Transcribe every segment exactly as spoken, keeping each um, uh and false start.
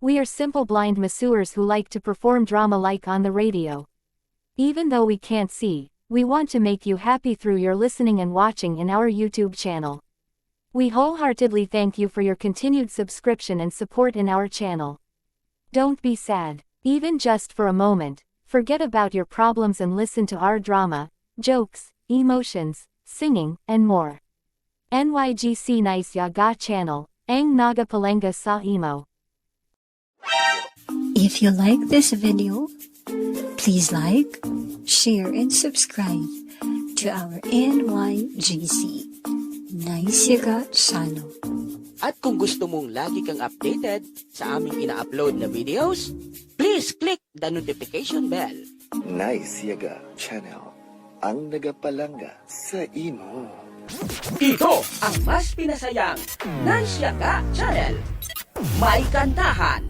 We are simple blind masseurs who like to perform drama like on the radio. Even though we can't see, we want to make you happy through your listening and watching in our YouTube channel. We wholeheartedly thank you for your continued subscription and support in our channel. Don't be sad, even just for a moment. Forget about your problems and listen to our drama, jokes, emotions, singing, and more. N Y G C Nice Ya Ga Channel, ang nagapalangga sa imo. If you like this video, please like, share, and subscribe to our N Y G C Nice Ya Ga Channel. At kung gusto mong lagi kang updated sa aming ina-upload na videos, please click the notification bell. Nice Ya Ga Channel, ang nagapalangga sa imo. Ito ang mas pinasayang Nice Ya Ga Channel. May kantahan,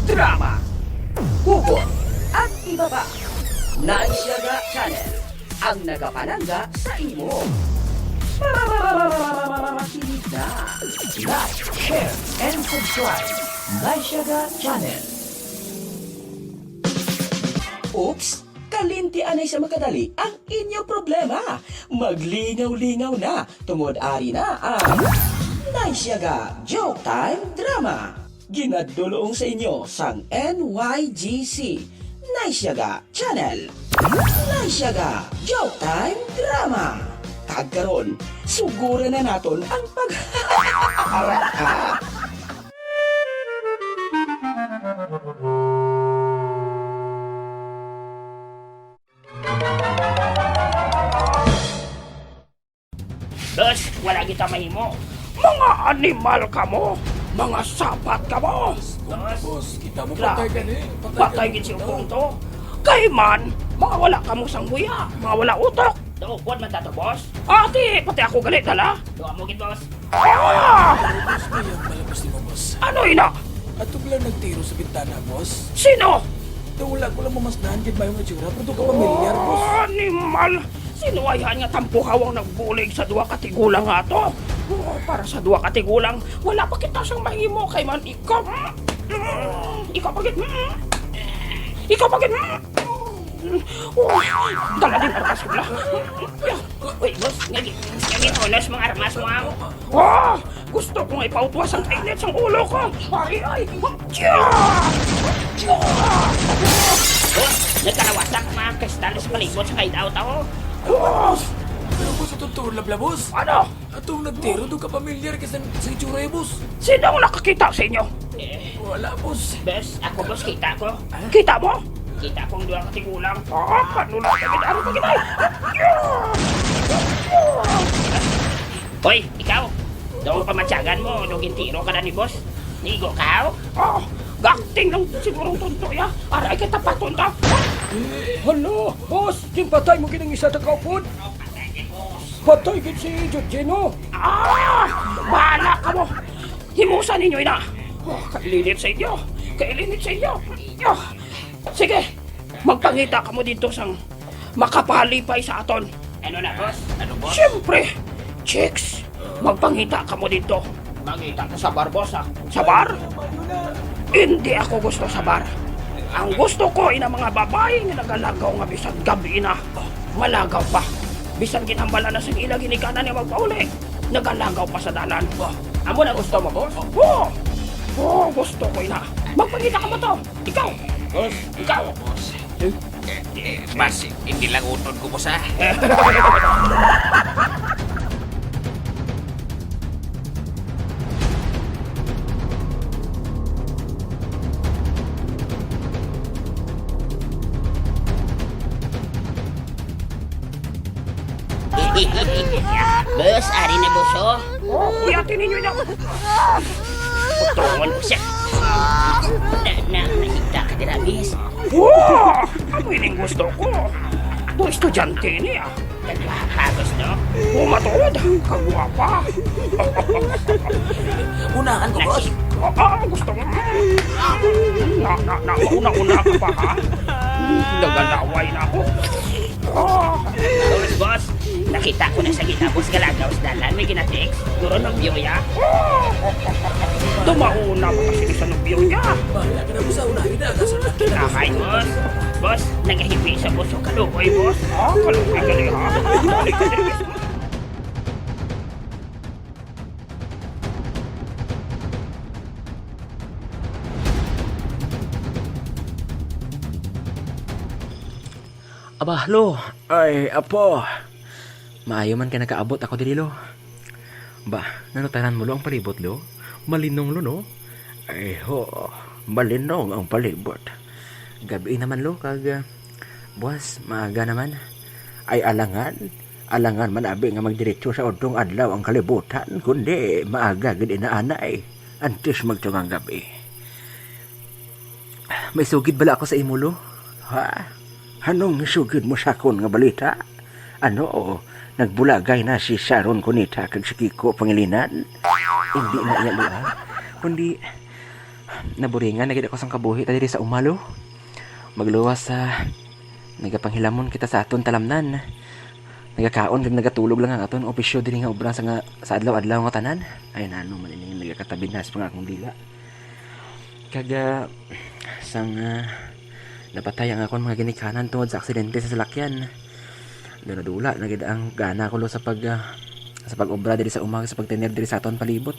drama, hugot, at iba pa. Nice Ya Ga Channel, ang nagapalangga sa imo. Makinig na. Like, share, and subscribe. Nice Ya Ga Channel. Oops! Kalinti anay sa makadali ang inyo problema. Maglingaw-lingaw na, tungod ari na ang Nice Ya Ga Joke Time Drama. Ginadul-ong sa inyo sang N Y G C Nice Ya Ga Channel. Nice Ya Ga Joke Time Drama. Kag karon, suguran na naton ang pag Boss, wala kita mahimo. Mga animal kamo! Mga sapat kamo! Boss, boss, kita mo, grabe, patay gani. Patay gid si Ukong to. Kay man, mga wala kamo sang buya, mga wala utok. Daw, upod man ta to, boss. Ah, di, pati ako gali dala. Daw, amo gid, boss. Ah! Boss, may ang malabas ni mo, boss. Ano ina? Ato bala nagtiro sa bintana, boss? Sino? Daw wala ko lang mamasdan gid may mga itsura, pero daw ka pamilyar, boss. Oh, animal! Sino ay han nga tampuhaw ang nagbulig sa duha ka tigulang nga ato? Oh, para sa duha ka tigulang, wala pa kita sang mahimo kay man ikaw. Mm, ikaw pa gid. Mm, ikaw pa gid. Mm. Oh, dala din armas ko bala. Uy, boss, ngagi, ngagi, onas mga armas mo, ah. Oh, gusto ko nga ipautwas ang kainit sang ulo ko. Ay, ay. Boss, nagkalawasak mga kristal sa palibot sa hideout, oh. Boss! Pero, boss, ito to, labla, boss. Ano? Atong nagtiro, daw ka pamilyar ka sa, sa itsura, eh, boss. Sino ang nakakita sa inyo? Eh, wala, boss. Boss, ako, boss, kita ko. Ah? Kita mo? Kita kong duha ka tigulang. Ah, ano na ka gid-, ano ka gid-, ay! Hoy, ikaw! Daw pamatyagan mo, daw gintiro ka na ni boss. Nigo ka, oh? Ah, gakting lang siguro ang tonto, ya. Aray, kay tapaton ta. Hala, boss, ginpatay mo gid ang isa ta kaupod. Patay gid si Georgino. Ah! Bahala kamo! Himusa ninyo ina! Oh, kailinit sa inyo! Kailinit sa inyo! Ah! Sige, magpangita kamo didto sang makapahalipay sa aton. Ano na, boss? Ano, boss? Siyempre, chicks, magpangita kamo didto. Mangita ko sa bar, boss, ah. Sa bar? Hindi ako gusto sa bar. Ang gusto ko ina mga babae nga nagalagaw nga bisan gab-i na, malagaw pa. Bisan ginhambala na sing ila ginikanan nga magpauli, nagalagaw pa sa dalan. Amo na gusto mo, boss? Oo. Oo, gusto ko ina. Magpangita kamo to. Ikaw. Boss. Ikaw. Boss. Eh, eh, mas, hindi lang utod ko, boss, ah. Boss, ari na, boss, oh. Oh, kuyatin ninyo na. Utongon ko siya. Na, na, nakita ka dira, miss. Wow! Amo ining gusto ko. Ito estudyante niya. Kagwapa, gusto? O, matuod. Kagwapa. Unahan ko, boss. Nasi-, ah, ah, gusto mo? Na, na, na, una-una ka pa, ha? Nagalaway na ako. Oh. Boss, boss. Nakita ko na sa gina, boss, galagaw sa dalan. May ginatext. Duro ng view, ya. Tumauna pa kasi sa nobyo niya. Bahala ka na, boss, ah. Unahin na, nasa laki na. Ahay, boss. Boss, nagahibi sa boss. O, kaluoy, boss. Ah, kaluoy ka na, ha? Balik ka diri, boss. Aba, lo. Ay, apo. Maayo man kay nakaabot ako diri, lo. Ba, nanutaran mo, lo, ang palibot, lo? Malinong, lo, no? Ay, ho, malinong ang palibot. Gabi naman, lo, kag, ah, buwas, maaga naman. Ay, alangan, alangan man abi nga magdiretso sa udtong adlaw ang kalibutan, kundi maaga gid inaanay, antes magtungang gabi. May sugid bala ako sa imo, lo. Ha? Anong sugid mo sa akon nga balita? Ano, nagbulagay na si Sharon Cuneta kag si Kiko Pangilinan? Hindi na iya, lo, ha? Kundi, naburingan na gid ako sang kabuhi ta diri sa uma, lo. Magluwas sa nagapanghilamon kita sa aton talamnan. Nagakaon kag nagatulog lang ang aton opisyo diri nga obra sa nga, sa adlaw-adlaw nga tanan. Ay, nano man ini nga nagakatabinas pa nga akong dila. Kag, ah, sang, ah, napatay ang akon mga ginikanan tungod sa aksidente sa salakyan, dula-dula na gid ang gana ko, lo, sa pag, ah, sa pag-obra diri sa uma, sa pagtener diri sa aton palibot.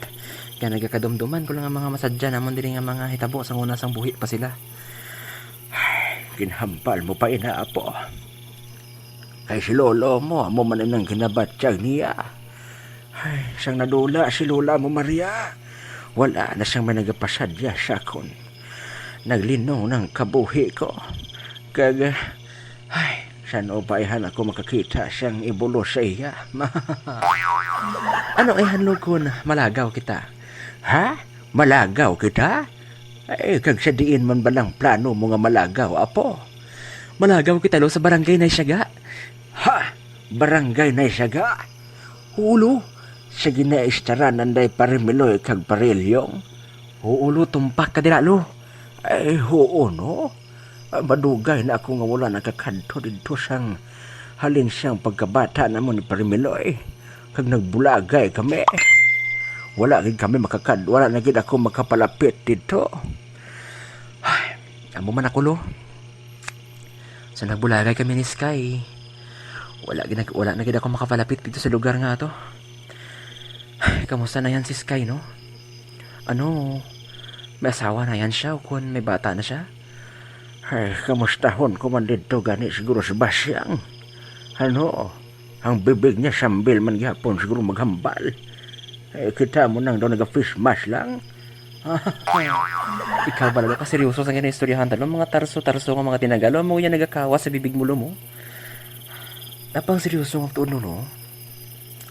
Kaya nagakadumduman ko lang ang mga masadya namon diri nga mga hitabo sang una sang buhi pa sila. Ginhambal mo pa ina, apo. Kay si lolo mo, amo man ang ginabatyag niya. Ay, sang nadula si lola mo, Maria, wala na siyang may nagapasadya sa akon. Naglinong nang kabuhi ko. Kag, ay, san-o pa ihan ako makakita sang ibulos sa iya? Ano ihan, lo, kon malagaw kita? Ha? Malagaw kita? Ay, kag sa diin man balang plano mo nga malagaw, apo? Malagaw kita, lo, sa Barangay Naysyaga. Ha? Barangay Naysyaga? Huo, lo. Sa ginaistaran anday Pare Miloy kag Pare Ilyong. Huo, lo, tumpak ka dira, lo. Ay, huo, no? Ah, madugay na ako nga wala nakakadto didto sang halin sang pagkabata namo ni Pare Miloy, kag nagbulagay kami. Wala gid kami makakad-, wala na gid ako makapalapit didto. Ay, amo man ako, lo. So, nagbulagay kami ni Sky. Wala gid, wala na gid ako makapalapit didto sa lugar nga ato. Kamusta na yan si Sky, no? Ano, may asawa na yan siya o kung may bata na siya? Ay, kamustahon ko man didto gani siguro si Basyang. Ano, ang bibig niya sambil man gihapon siguro maghambal. Eh, kita mo nang daw naga-face mask lang. Ikaw bala, lo, kaseryoso sa ginaistoryahan ta, lo, mga tarso-tarso nga mga tinaga, lo, amo yan nagakawas sa bibig mo, lo, mo. Napang seryoso nga tuod, lo, no?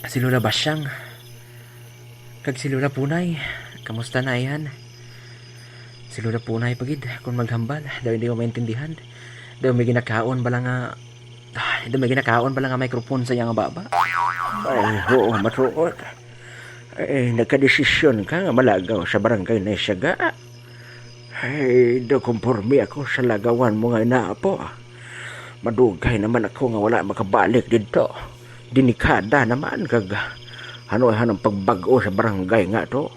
Si Lola Basyang. Kag si Lola Punay, kamusta na, ayhan? Si Lola Punay pa gid, kung maghambal, daw hindi mo maintindihan. Daw may ginakaon bala nga, ah, daw may ginakaon bala nga microphone sa iya nga baba. Ay, oo, matuod. Eh, nagkadesisyon ka nga malagaw sa Barangay Naysyaga? Ay, daw, komporme ako sa lagawan mo nga inaapo. Madugay naman ako nga wala makabalik didto. Delikada naman kag ano, han ang pagbag-o sa barangay nga to.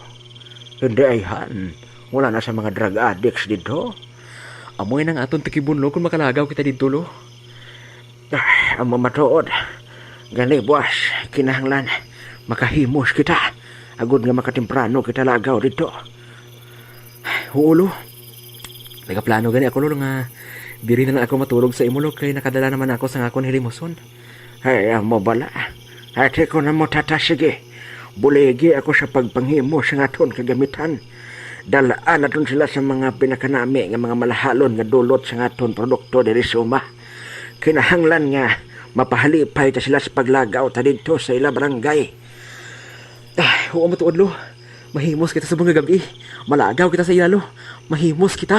Hindi, ayhan, wala na sa mga drug addicts didto. Amo ini ang aton tikibon, lo, kung makalagaw kita didto, lo. Ah, ang mamatuod. Gani, buwas, kinahanglan makahimos kita, agod nga makatemprano kita lagaw didto. Huo, lo. Nagaplano gani ako, lo, nga diri na lang ako matulog sa imo, lo, kay nakadala naman ako sa akon hilimuson. Ay, amo bala. Ati ko na mo, tata, sige. Buligi ako sa pagpanghimo sa aton kagamitan. Dalaan naton sila sa mga pinakanami nga mga malahalon nga dulot sa aton produkto diri sa uma. Kinahanglan nga mapahalipay ta sila sa paglagaw ta didto sa ila barangay. Ah, oo, matuod, lo. Mahimos kita subong nga gab-i. Malagaw kita sa ila, lo. Mahimos kita.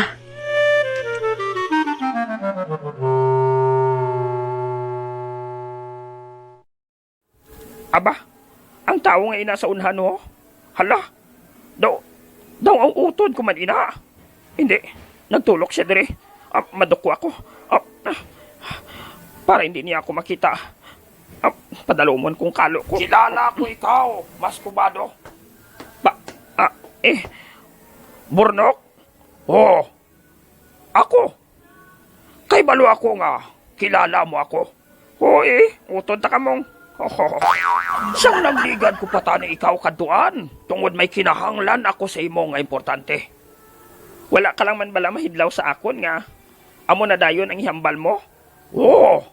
Aba, ang tawo nga ina sa unhan, ho? Hala, daw, daw ang utod ko man ina. Hindi, nagtulok siya diri. Ah, madukwa ko. Ah, para hindi niya ako makita. Ah, padalumon kong kalo ko. Kilala ko ikaw, Mas Kubado. Ba, ah, eh, Burnok? Oh, ako. Kay balo ako nga kilala mo ako. Hoy, utod ta kamong. Sang nagligad ko pa tani ikaw kadtuan, tungod may kinahanglan ako sa imo nga importante. Wala ka lang man bala mahidlaw sa akon nga amo na dayon ang ihambal mo? Oo,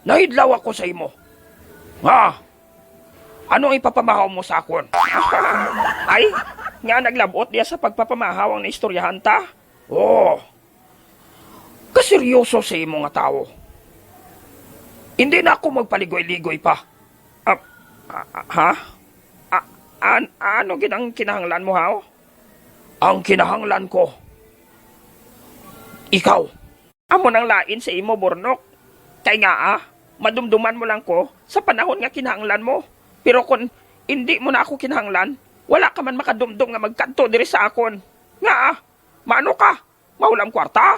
nahidlaw ako sa imo. Nga, ano ang ipapamahaw mo sa akon? Ay, nga naglabot diya sa pagpapamahaw ang naistoryahan ta? Oo, kaseryoso sa imo nga tawo. Hindi na ako magpaligoy-ligoy pa. Ah, ah, ah, ha? Ah, an-, ano gid ang kinahanglan mo, haw? Ang kinahanglan ko, ikaw. Amo nang lain sa imo, Burnok. Kay nga, ah, madumduman mo lang ko sa panahon nga kinahanglan mo. Pero kung indi mo na ako kinahanglan, wala ka man makadumdom nga magkadto diri sa akon. Nga, ah, maano ka? Mahulam kwarta?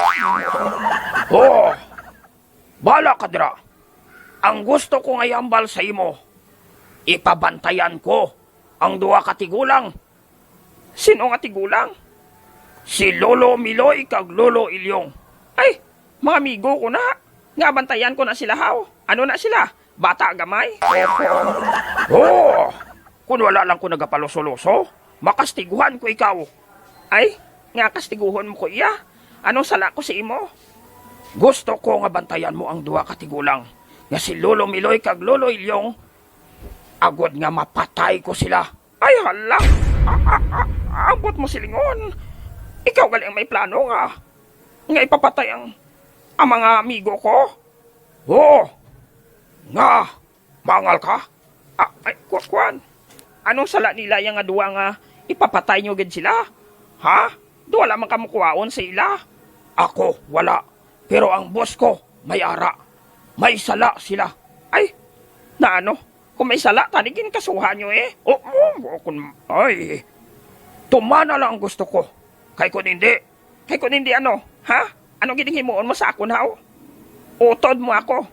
Oh, bala ka dira. Ang gusto ko nga ihambal sa imo, ipabantayan ko ang duha ka tigulang. Sino nga tigulang? Si Lolo Miloy kag Lolo Ilyong. Ay, mga amigo ko na. Nga bantayan ko na sila, haw. Ano na sila? Bata gamay? Oh, kun wala lang ko nagapaloso-loso, makastiguhan ko ikaw. Ay, nga kastiguhon mo ko iya? Anong sala ko sa imo? Gusto ko nga bantayan mo ang duha ka tigulang, nga si Lolo Miloy kag Lolo Ilyong, agod nga mapatay ko sila. Ay, hala! A-, a-, a-, ambot mo silingon. Ikaw gali ang may plano nga, nga ipapatay ang, ang mga amigo ko? Oo. Nga, mangal ka? Ah, ay, ku-, kuwan. Anong sala nila yang nga duwa nga ipapatay nyo gid sila? Ha? Duwa lamang kamo kuwaon sa ila? Ako, wala. Pero ang boss ko, may ara. May sala sila. Ay, na ano? Kung may sala, tani ginkasuhan nyo eh. O, o, o, kun, ay. Tumana lang ang gusto ko. Kay kun hindi, kay kun hindi ano, ha? Ano gid ang himuon mo sa akon, haw? Utod mo ako.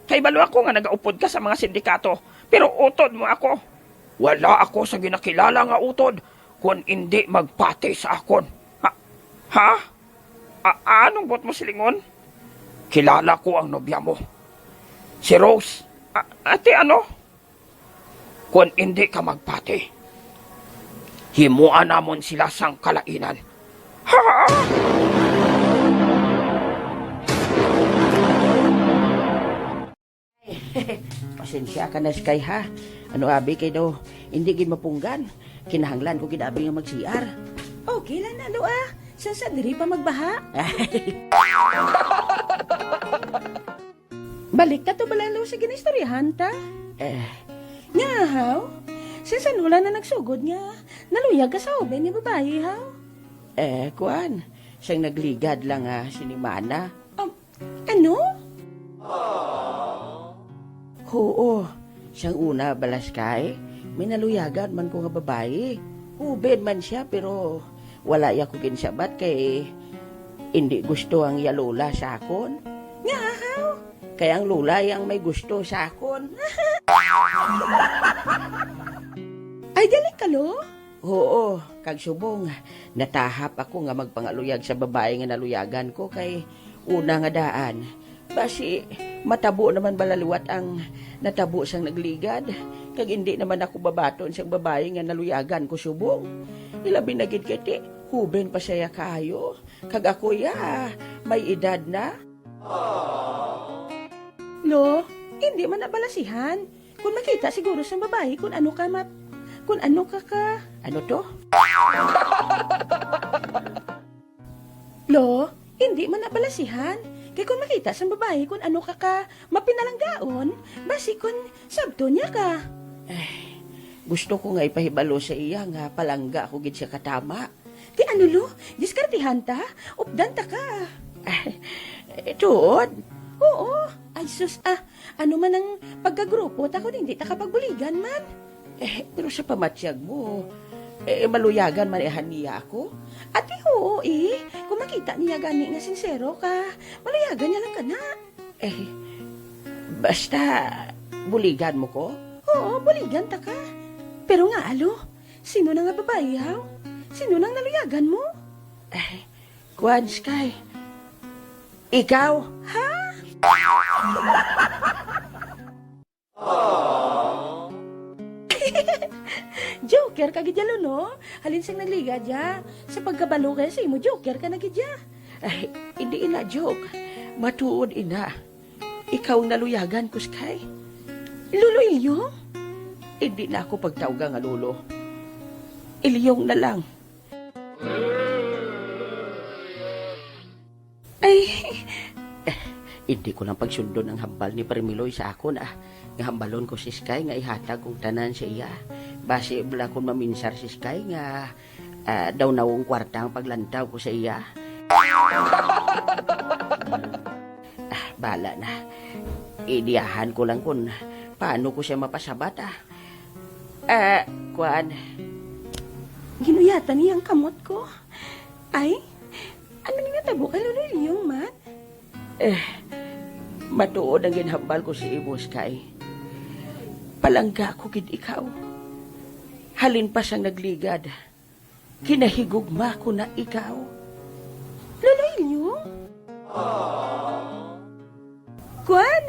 Kay balo ako nga nagaupod ka sa mga sindikato, pero utod mo ako. Wala ako sa ginakilala nga utod kun indi magpati sa akon. Ha? Ha? A-, anong buot mo silingon? Kilala ko ang nobya mo. Si Rose. A-, ate, ano? Kon indi ka magpati, himuan namon sila sang kalainan. Ha? Pasensya ka na, Sky, ha? Ano abi kay daw, hindi gid mapunggan. Kinahanglan ko gid abi nga mag-C R. Okay lang na, Lo, ah. Sa, sa diri pa magbaha. Balik ta to bala, Lo, sa ginaistoryahan ta. Eh. Nga, haw? Sa, sa Lola na nagsugod nga naluyag ka sa hoben nga babayi, haw? Eh, kuan, siyang nagligad lang nga sinimana. Um, ano? Huo, sang una, bala, Sky, may naluyagan man ko nga babayi. Hoben man sia, pero wala ya ko ginsabat kay indi gusto ang iya lola sa akon. Nga, haw? Kay ang lola yang may gusto sa akon. Ay, gali ka, Lo? Oo, kag subong, natahap ako nga magpangaluyag sa babayi nga naluyagan ko kay una nga daan, basi matabo naman bala liwat ang natabo sang nagligad, kag indi naman ako babaton sang babayi nga naluyagan ko subong. Ilabi na gid kay ti, hoben pa siya kaayo, kag ako ya, may edad na. Lo, indi man na bala sihan. Kun makita siguro sang babayi kun ano ka mat-, kun ano ka ka, ano to? Lo, indi man na bala sihan. Kay kun makita sang babayi kun ano ka ka mapinalanggaon, basi kun sabton niya ka. Eh, gusto ko nga ipahibalo sa iya nga palangga ko gid siya katama. Ti ano, Lo? Diskartihan ta? Updan ta ka. Ay, eh, tuod? Oo. Ay, sus, ah. Ano man ang pagkagrupo ta kun hindi ta ka pagbuligan man? Eh, pero sa pamatyag mo, eh, maluyagan man ihan niya ako? Ati, oo, eh. Kung makita niya gani nga sinsero ka, maluyagan niya lang ka na. Eh, basta, buligan mo ko? Oo, buligan ta ka. Pero nga, alo, sino na nga babayi, haw? Sino nang naluyagan mo? Ay, kuwan, Sky. Ikaw? Ha? Joker ka gid ya, Lolo. Halin sang nagligad ya. Sa pagkabalo kay sa imo, joker ka na gid ya. Ay, hindi ina joke. Matuod ina. Ikaw ang naluyagan ko, Sky. Lolo Ilyong? Hindi na ako pagtawga nga Lolo. Ilyong na lang. Ay, hindi ko lang pagsundon ang hambal ni Premiloy sa akon, ah. Nga hambalon ko si Sky nga ihatag kong tanan sa iya. Basi bala kung maminsar si Sky nga, ah, daw nawong kwarta ang paglantaw ko sa iya. Ah, bala na. Idiyahan ko lang kung paano ko siya mapasabat, ah. Ah, kuan. Ginuyatan niya ang kamot ko. Ay, ano ni natabo kay Lolo Ilyong man? Eh, matuod ang ginhambal ko si imo, Sky. Palangga ko gid ikaw. Halin pa sang nagligad, kinahigugma ko na ikaw. Lolo Ilyong? Kuan?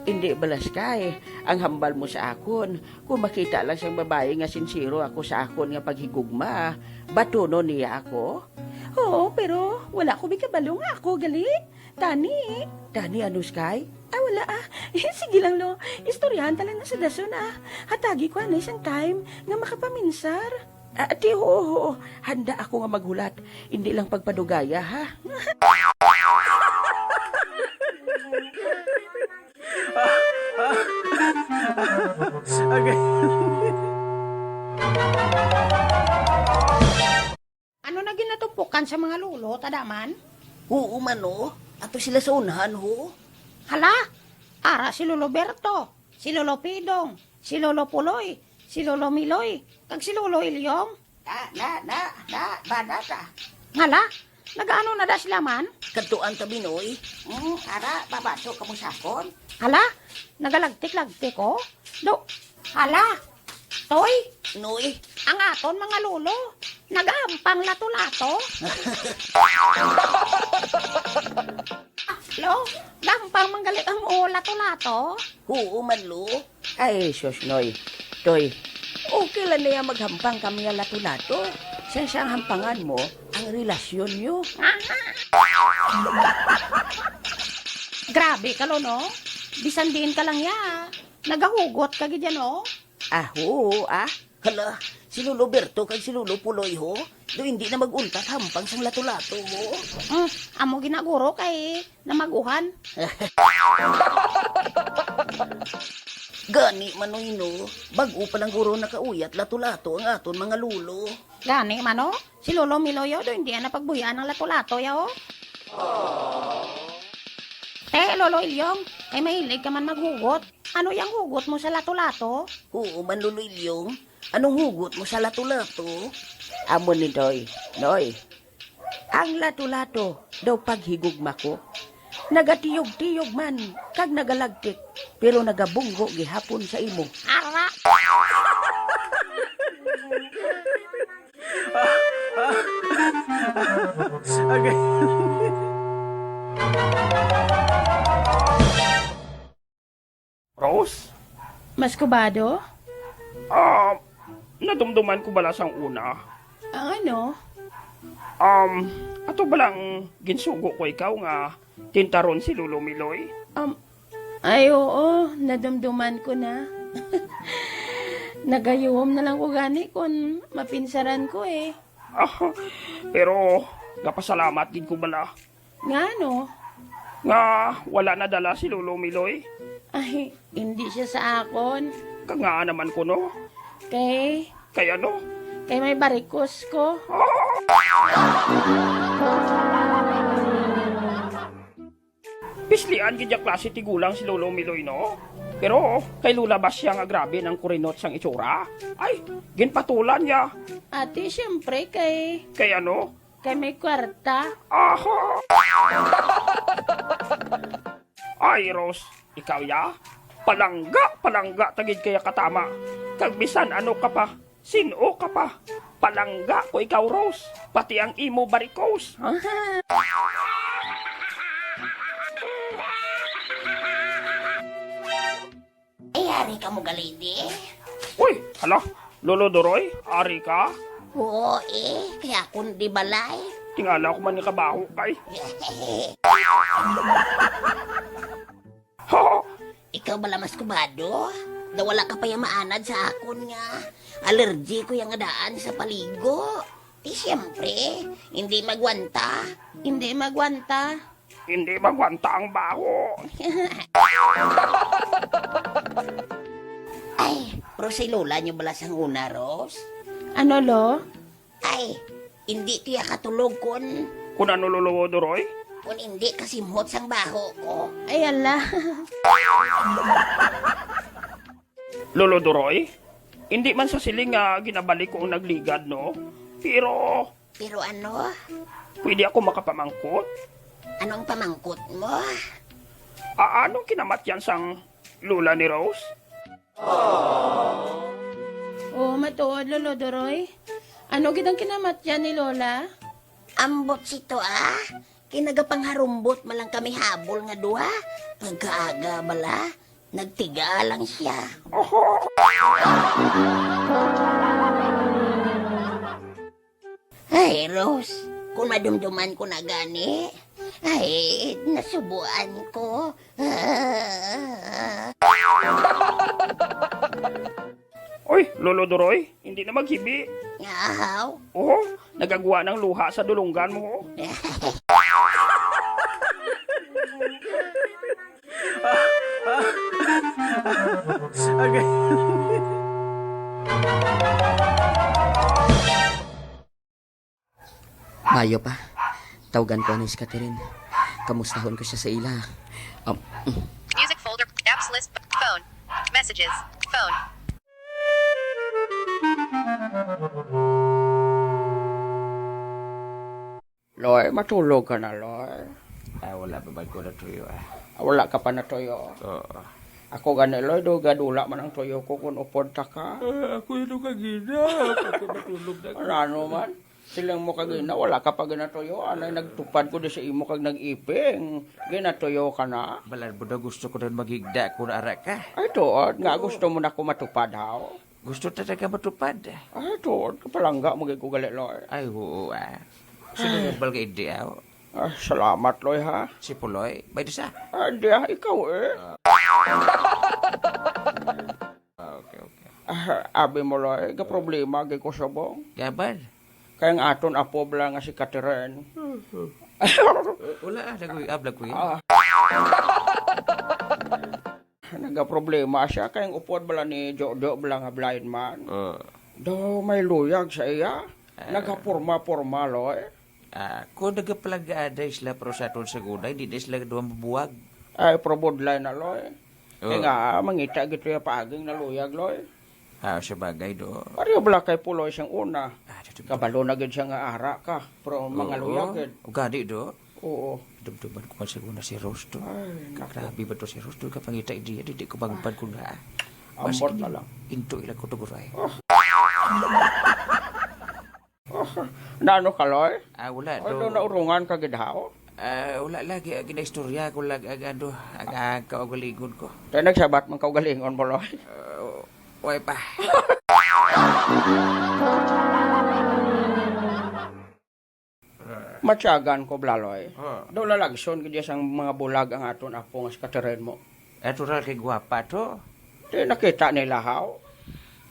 Hindi bala, Sky, ang hambal mo sa akon, kung makita lang sang babayi nga sinsiro ako sa akon nga paghigugma, batunon niya ako? Oo, pero wala ko may kabalo nga ako gali. Tani. Tani, ano, Sky? Ah, wala, ah. Sige lang, Lo. Istoryahan ta lang na sa dason, ah. Hatagi ko anay sang time nga makapaminsar. Ah, ti, oo, oo. Handa ako nga maghulat. Hindi lang pagpadugaya, ha? Okay. Ano na ginatupukan sa mga lolo, tadaman? Oo man, oh. Ato sila sa unahan, ho. Hala, ara si Lolo Berto, si Lolo Pidong, si Lolo Puloy, si Lolo Miloy, kag si Lolo Ilyong. Na, na, na, na, bana ka. Hala, nagaano na da sila man? Kadtuan ta, Binoy. Hmm, ara, babato ka mo sa akon. Hala, nagalagtik-lagtik, oh. Do, hala, Toy, Noy. Ang aton mga lolo, nagahampang lato-lato. Lo, gahampang man gali ang mo lato-lato. Oo man, Lo. Ay, sus, Noy. Toy, okay lang niya maghampang kami ang lato-lato. Sang siya ang hampangan mo, ang relasyon niyo. Grabe ka, Lo, no? Bisan diin ka lang ya. Nagahugot ka gid yan, oh. Ah, oo, ah. Hala, si Lolo Berto kag si Lolo Puloy, ho? Do hindi na mag-untat hampang sang lato-lato, ho? Mm, amo ginaguro kay namaguhan. Gani, Manoy, no? Bag-o pa lang guro nakauyat lato-lato ang aton mga lolo. Gani, mano? Si Lolo Miloyo do hindi na pagbuy-an ang lato-lato, ya, oh. Te, Lolo Ilyong, kay mahilig ka man maghugot. Ano yang hugot mo sa lato-lato? Oo man, Lolo Ilyong. Anong hugot mo sa lato-lato? Amo ni Doy. Noy, ang lato-lato daw paghigugma ko. Nagatiyog-tiyog man, kag nagalagtik, pero nagabunggo gihapon sa imo. Ara! Okay. Rose? Mas kubado? Ah, nadumduman ko bala sang una. Ang ano? Um, ato balang ginsugo ko ikaw nga tintaron si Lolo Miloy? Um, ay, oo, nadumduman ko na. Nagayuhom na lang ko gani kung mapinsaran ko eh. Ah, pero gapasalamat gid ko bala. Ngano? Nga wala nadala si Lolo Miloy. Ay, hindi siya sa akon. Kag ngaa naman kuno? Kay Kay ano? Kay may barikos ko. Pislian gid ya klase tigulang si Lolo Miloy, no? Pero kay Lola Basya nga grabe nang kurinot sang itsura. Ay, ginpatulan niya. Ate, siyempre kay Kay ano? Kay may kwarta. Aha! Ay, Rose, ikaw ya? Palangga, palangga ta gid kaya katama. Kag bisan ano ka pa, sin-o ka pa. Palangga ko ikaw, Rose. Pati ang imo varicose. Ay, ari ka mo gali di? Uy, hala, Lolo Doroy, ari ka? Oo, eh, kaya akon di balay. Tingala ko man nga kabaho kay. Ikaw bala mas kubado? Daw wala ka pa ya maanad sa akon nga allergy ko ya nga daan sa paligo. Di siyempre, hindi magwanta. Hindi magwanta. Hindi magwanta ang baho. Ay, pero si Lola niyo bala sang una, Rose? Ano, Lo? Ay, hindi tiya katulog kun Kun ano, Lolo Doroy? Kun hindi kasimhot sang baho ko. Ay, ala. Lolo Doroy, hindi man sa siling nga ginabalik ko ang nagligad, no? Pero Pero ano? Pwede ako makapamangkot? Anong pamangkot mo? A-, anong kinamatyan sang lola ni Rose? Oh, matuod, Lolo Doroy. Ano gid ang kinamatyan ni Lola? Ambot sito, ah. Kinagapangharumbot man lang kami habol nga duha. Pagkaaga bala, nagtiga lang siya. Ay, Rose, kung madumduman ko na gani, ay, nasubuan ko. Oy, Lolo Doroy, hindi na maghibi. Ahaw. Oh, nagagwa ng luha sa dulunggan mo. Okay. Mayo pa. Tawgan ko ni si Catherine. Kamustahon ko siya sa ila. Um, Music folder, apps list, phone, messages, phone. Loy, matulog ka na, Loy. Ah, wala pa ba ko natuyo, ah? Ah, wala ka pa natuyo? Oo. Ako gani, Loy, do gadula man ang tuyo ko kung upod ta ka. Ah, ako yun ang kagina. Ako natulog na. Ano, ano man? Siling mo kagina, wala ka pa ginatuyo. Anay nagtupad ko di sa imo kag nag-iping. Ginatuyo ka na. Balad mo daw gusto ko na maghigda kung ara ka. Ay, tuod. Nga Oo. gusto mo na ko matupad, haw? Gusto talaga matupad. Ay, tuod. Kapalangga mo gid ko gali, Loy. Ay, oo, ah. Sino mo bal ka hindi, ah? Ah, salamat, Loy, ha? Si Puloy? May isa? Ah, hindi, ah. Ikaw, eh. Ah. Ah, okay, okay. Ah, abi mo, Loy, ga problema gid ko subong. Gaban? Kay ang aton apo bala nga si Catherine. Eh, wala, ah, nag-uy-ab lang ko yan. Ah. Nagaproblema siya kay ang upod bala ni Jojo bala nga blind man. Ah. Daw may luyag sa iya. Ah. Nagapurma-purma, Loy. Ah, kung nagapalangga anay sila, pero sa aton sa gunay, di na sila duha mabuwag. Ay, probodlay na, Loy. Kay Oh. nga, mangita gid tuya paaging naluyag, Loy. Ah, sa bagay, do. Pareho bala kay Puloy sang una. Ah, dito, dito. Kabalo na gid siya nga ara ka, pero Oo. mangaluyag gid. O, gani, do. Oo. Dumduman ko man sa una si Rose, do. Ay, naku. Grabe ba to si Rose, do? Kapangita, hindi, hindi ko bangban ko nga, ah. Ambot Basta na lang. Into ilang ko to, guray. Oh. Oh, naano ka, Loy? Ah, wala, Ay, do. do, naurungan ka gid, haw? Ah, wala lagi, ah, ginaistorya ko lang ang, ano, ang, ang kaugalingon ko. Kaya nagsabat man kaugalingon mo, Loy? Ah, way pa. Matyagan ko, bala, Loy. Ah. Daw lalagson gid sang mga bulag ang aton apo nga si Catherine mo. Natural kay gwapa to. Di nakita nila, haw?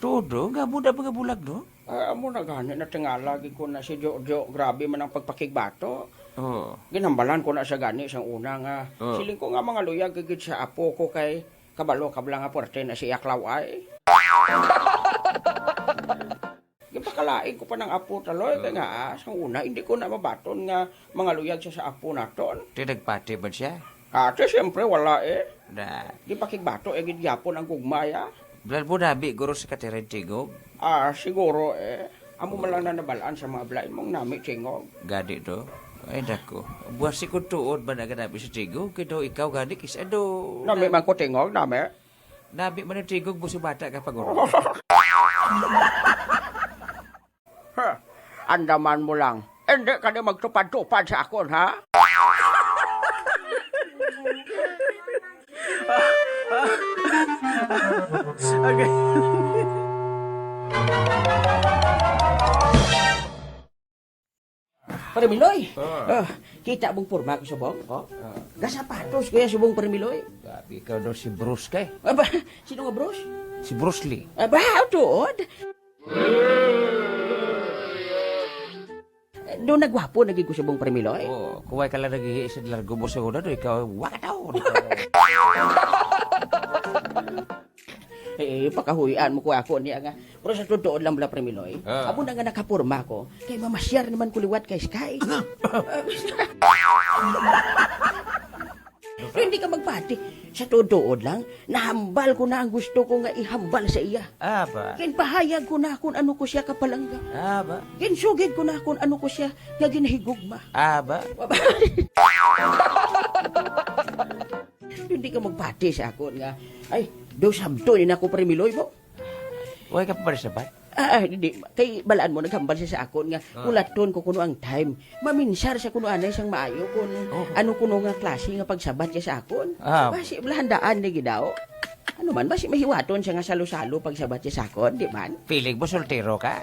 Todo, nga mo na mga bulag, no? Ah, amo na gani natingala gid ko na si Jojo, grabe man ang pagpakigbato. Oo. Ginhambalan ko na sa gani sang una nga, Oo. siling ko nga mangaluyag ka gid sa apo ko kay kabalo ka bala nga puwerte na si Yaklaw ay. Gipakalain ko pa ng apo ta, Loy, kay Oo. nga, ah, sang una, hindi ko na mabaton nga mangaluyag siya sa apo naton. Ti nagpati man siya? Ah, ti siyempre wala, eh. Na. Gipakigbato, eh, gid gyapon ang gugma, ya. Blan mo nami, guro, si Catherine Tingog? Ah, siguro, eh. Amo man lang na nabalaan sa mga blind mong nami, Tingog. Gani, no? Ay, nako. Buwasi kung tuod man ang nami si Tingog, kay daw ikaw gani, kis-, ano, Nami na- man ko, Tingog, nami. Nami man ang Tingog, buso bata ka pa, guro. Ha, andaman mo lang. Hindi ka na magtupad-tupad sa akon, ha? Okay. Pare Miloy, ah, kita mong porma ko subong, oh. Ah. Gasapatos ko yan subong, Pare Miloy. Grabe, ikaw daw si Bruce ka, eh. Aba, sino nga Bruce? Si Bruce Lee. Aba, tuod. Do nagwapo na gid ko subong, Pare Miloy. Oh, kuway ka lang naghihi sa largo mo sa una, do ikaw, wa ka daw. Eh, pakahuy-an mo ko ako niya nga. Pero sa totoo lang bala, Pare Miloy, ah, amo na nga nakaporma ko, kay mamasyar naman ko liwat kay Sky. Pero hindi ka magpati. Sa totoo lang, nahambal ko na ang gusto ko nga ihambal sa iya. Aba. Ginpahayag ko na kung ano ko siya kapalangga. Aba. Ginsugid ko na kung ano ko siya nga ginahigugma. Aba. Hindi ka magpati sa akon nga, ay, do sabton ni nako, Pare Miloy mo. Way ka pa rin sabat? Ah, ah, hindi. Kay balaan mo, naghambal siya sa akon nga, ah, ulaton ko kuno ang time. Maminsar siya kuno anay sang maayo kung, oh, ano kuno nga klase nga pagsabat niya sa akon. Ah. Basi, bala handaan ni gidaw. Ano man, basi mahiwaton siya nga salo-salo pagsabat niya sa akon, di man? Feeling mo, soltero ka?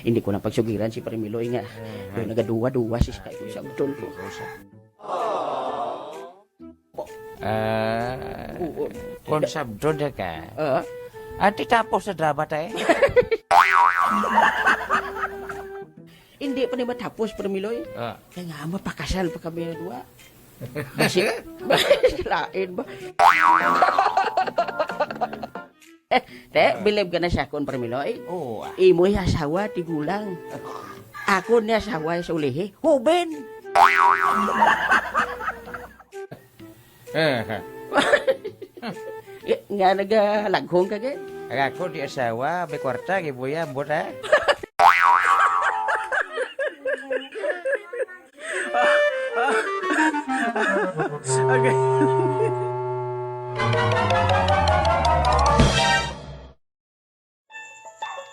Hindi ko lang pagsugiran si Pare Miloy nga, mhm, doon nagaduwa-duwa si Sky kung sabton ko. Ah, oo, kung sabton na ka, ah, ati tapos sa drama tayo. Hindi pa ni matapos, Pare Miloy. Ah. Kaya nga, mapakasal pa kami na duwa. Basi, basi lain ba? Eh, te, ah, bilib ka na sa akon, Pare Miloy? Oo, ah. Imo yung asawa, tigulang. Ako ni asawa sa ulihi, huben. Nga nagalaghong ka, gid? Ang ako di asawa, may kwarta, gibuya, ambot, ha? Okay.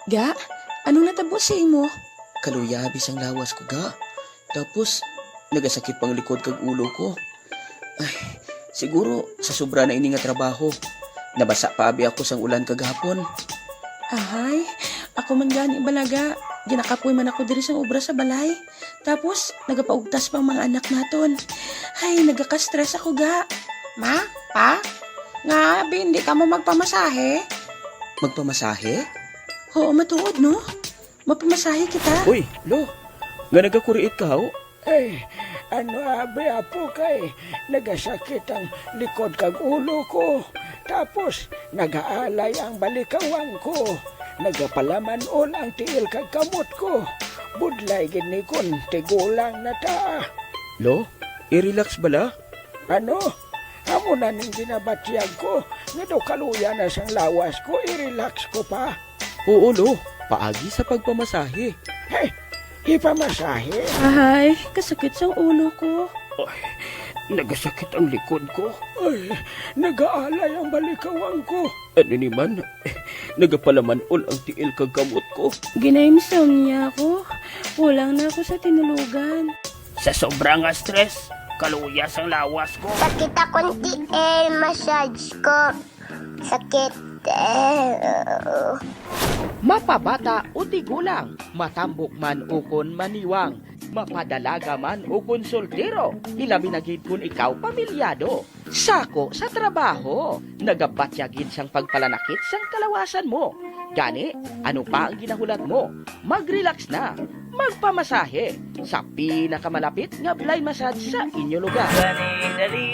Ga, anong natabo sa imo? Kaluya abi sang lawas ko, ga. Tapos, nagasakit pang likod kag ulo ko. Ay, siguro sa sobra na ini nga trabaho. Nabasa pa abi ako sang ulan kagahapon. Ahay, ako man gani bala, ga. Ginakapoy man ako diri sang obra sa balay. Tapos, nagapaugtas pa ang mga anak naton. Ay, nagaka-stress ako, ga. Ma, pa, nga abi hindi kamo magpamasahe? Magpamasahe? Oo, matuod, no? Mapamasahe kita. Uy, Lo, nga nagakuriit ka, ho? Ay, ano abi, apo, kay nagasakit ang likod kag ulo ko. Tapos, nagaalay ang balikawang ko. Nagapalaman-ol ang tiil kag kamot ko. Budlay gid ni kon tigulang na ta. Lo, i-relax bala? Ano? Amo na ning ginabatyag ko, nga daw kaluya na sang lawas ko, i-relax ko pa. Oo, Lo. Paagi sa pagpamasahe. Hey, ipamasahe? Ahay, kasakit sang ulo ko. Ay, nagasakit ang likod ko. Ay, nagaalay ang balikawang ko. Ano ni man? Nagapalaman-ol ang tiil kag kamot ko. Ginaimsomnia ko. Kulang na ako sa tinulugan. Sa sobra nga stress, kaluya sang lawas ko. Sakit akong tiil, massage ko. Sakit. Eh, oo. Mapabata o tigulang, matambok man ukon maniwang, mapadalaga man ukon soltero, ilabi na gid kon ikaw pamilyado. Sako sa trabaho, nagabatya gid sang pagpalanakit sang kalawasan mo. Gani, ano pa ang ginahulat mo? Mag-relax na. Magpamasahe sa pinakamalapit nga Blay Massage sa inyo lugar. Dali, dali,